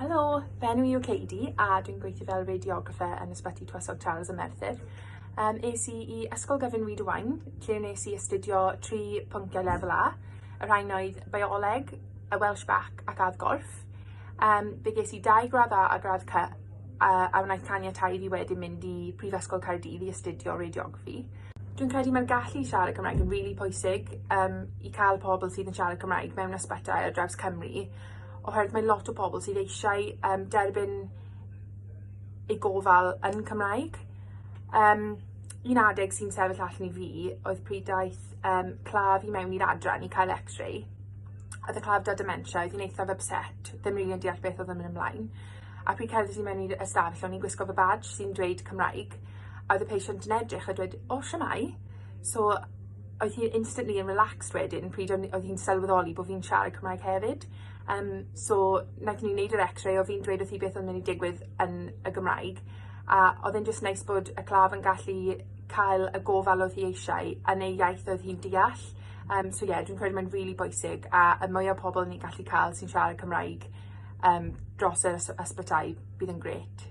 Helo, fy enw i yw Katie a dwi'n gweithio fel radiographer yn Ysbyty Tywysog Charles ym Merthyr. Um, es i i Ysgol Gyfun Rhyd y Waun, lle wnes i astudio tri pynciau lefel A. Y rhain oedd Bioleg, y Welsh Bac ac Ardd Gorff. Um, fe ges i dau gradd A a gradd C, a, a wnaeth caniatáu i fi wedyn mynd i Prifysgol Caerdydd i astudio radiography. Dwi'n credu mae'r gallu i siarad Cymraeg yn rili pwysig yym i ca'l pobol sydd yn siarad Cymraeg mewn ysbytai ar draws Cymru oherwydd mae lot o pobol sydd eisiau yym derbyn eu gofal yn Cymraeg. Yym un adeg sy'n sefyll allan i fi oedd pryd daeth yym claf i mewn i'r adran i cael x-ray. O'dd y claf 'da dementia oedd hi'n eithaf ypset, ddim rili yn deall beth o'dd yn myn' ymlaen. A pryd cerdded i mewn i'r ystafell o'n i'n gwisgo fy badge sy'n dweud Cymraeg a oedd y patient yn edrych a dweud o shwmai? So oedd hi instantly yn relaxed wedyn pryd o'n i oedd hi'n sylweddoli bo' fi'n siarad Cymraeg hefyd. Yym so naethon ni neud yr x-ray o' fi'n dweud wrth hi beth o'dd myn' i digwydd yn y Gymraeg a o'dd e'n jyst neis bod y claf yn gallu cael y gofal o'dd hi eisiau yn ei iaith oedd hi'n deall. Yym so ie dwi'n credu mae'n rili bwysig a y mwya o pobol ni'n gallu ca'l sy'n siarad Cymraeg yym dros yr ys- ysbytai bydd yn grêt.